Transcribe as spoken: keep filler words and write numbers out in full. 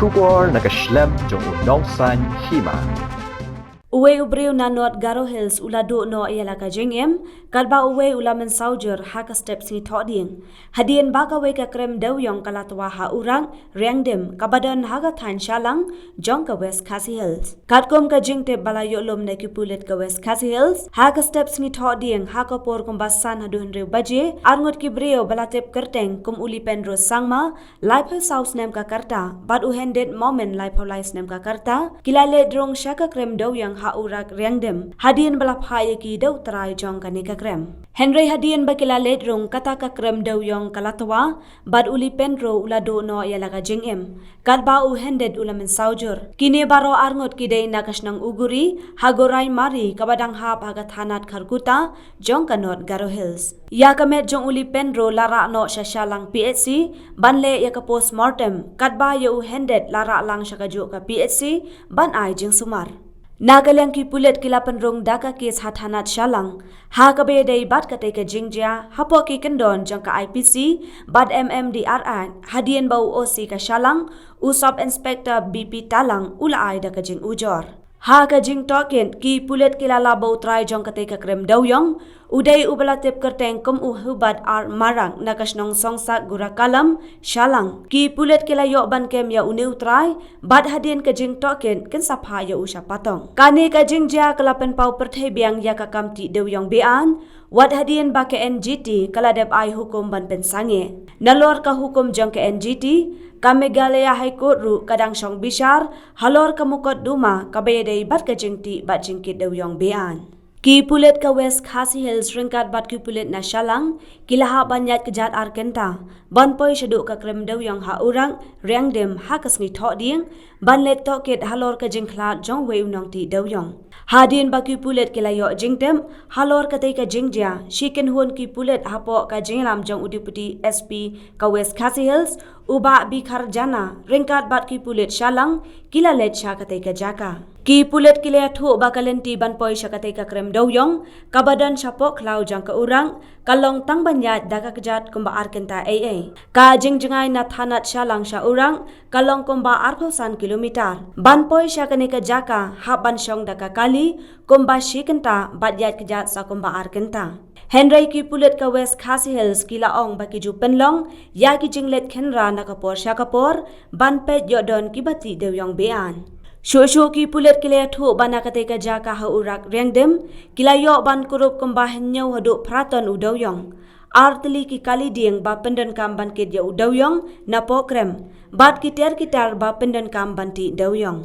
Khubor na ka shlem jong u Nongsaiñ Hima. Uwei u briew na North Garo Hills u la duh noh ïa la ka jingim, katba uwei u la mynsaw jur ha ka step sngi Thohdieng. Hadien ba kawei ka krem dewiong ka la twa ha Urak, Riangdim, kaba don ha ka thaiñ Shallang, jong ka West Khasi Hills. Katkum ka jingtip ba la ïoh lum na ki pulit ka West Khasi Hills, ha ka step sngi Thohdieng, ha ka por kumba san haduh hynriew baje, arngut ki briew ba la tip kyrteng kum u Lipendro Sangma, laiphew saw snem ka rta, bad u Hendit Momin laiphew lai snem ka rta, ki la leit rung sha ka krem dewiong ha Urak, Riangdim, hadien ba la phah ïa ki da u trai jong kane ka krem. Hynrei hadien ba ki la leit rung kata ka krem dewiong ka la twa, bad u Lipendro u la duh noh ïa la ka jingim, katba u Hendit u la mynsaw jur. Kine baroh arngut ki dei na ka shnong Uguri, ha Gorain Mari kaba dang hap ha ka thanat Kharkutta, jong ka North Garo Hills. Ïa ka met jong u Lipendro la rah noh sha Shallang P H C, ban leh ïa ka postmortem, katba ïa u Hendit la rah lang sha kajuh ka P H C, ban ai jingsumar. Na ka liang ki pulit ki la pynrung da ka kes ha thanat Shallang, ha kaba ïadei bad katei ka jingjia, hapoh ki kyndon jong ka I P C, bad M M D R Act, hadien ba u O C ka Shallang, u Sub Inspector B P Talang, u la ai da ka jingujor. Ha ka jingtohkit, ki pulit ki la lap ba u trai jong katei ka krem dewiong, u dei uba la tip kyrteng kum u Hubert R Marak na ka shnong Songsak Gurakalam, Shallang. Ki pulit ki la ïoh ban kem ïa une u trai, bad hadien ka jingtohkit, kin sa phah ïa u sha patong. Kane ka jingjia ka la pynpaw pyrthei biang ïa ka kam tih dewiong be-aiñ, wat hadien ba ka N G T ka la dep ai hukum ban pynsangeh. Nalor ka hukum jong ka N G T, ka Meghalaya High Court ruh ka dang shong bishar halor ka mukotduma kaba ïadei bad ka jingtih bad jingkit dewiong be-aiñ. Ki pulit ka West Khasi Hills ryngkat bad ki pulit na Shallang, ki la hap ban ïaid kjat ar kynta, ban poi shaduh ka krem dewiong ha Urak, Riangdim, ha ka sngi Thohdieng, ban leit tohkit halor ka jingkhlad jong uwei u nongtih dewiong. Hadien ba ki pulit ki la ïoh jingtip halor katei ka jingjia, shi kynhun ki pulit hapoh ka jingïalam jong u Deputy S P ka West Khasi Hills, u Bah Bikhar Jana, ryngkat bad ki pulit Shallang, ki la leit sha katei ka jaka. Ki pulit ki la ïathuh ba ka lynti ban poi sha katei ka krem dewiong, kaba don shapoh khlaw jong ka Urak, ka long tang ban ïaid da ka kjat kumba ar kynta eiei. Ka jingjngai na thanat Shallang sha Urak, ka long kumba arphew san kilometer. Ban poi sha kane ka jaka, hap ban shong da ka kali, kumba shi kynta, bad ïaid kjat sa kumba ar kynta. Hynrei ki pulit ka West Khasi Hills ki la ong ba ki ju pynlong ïa ki jingleit khynra na ka por sha ka por, ban peit ïoh don kiba tih dewiong be-aiñ. Shuh shuh ki pulit ki la ïathuh ba na katei ka jaka ha Urak, Riangdim, ki la ïoh ban kurup kumba hynñiew haduh phra ton u dewiong. Ar tylli ki kali dieng ba pyndonkam ban kit ïa u dewiong napoh krem, bad ki tiar ki tiar ba pyndonkam ban tih dewiong.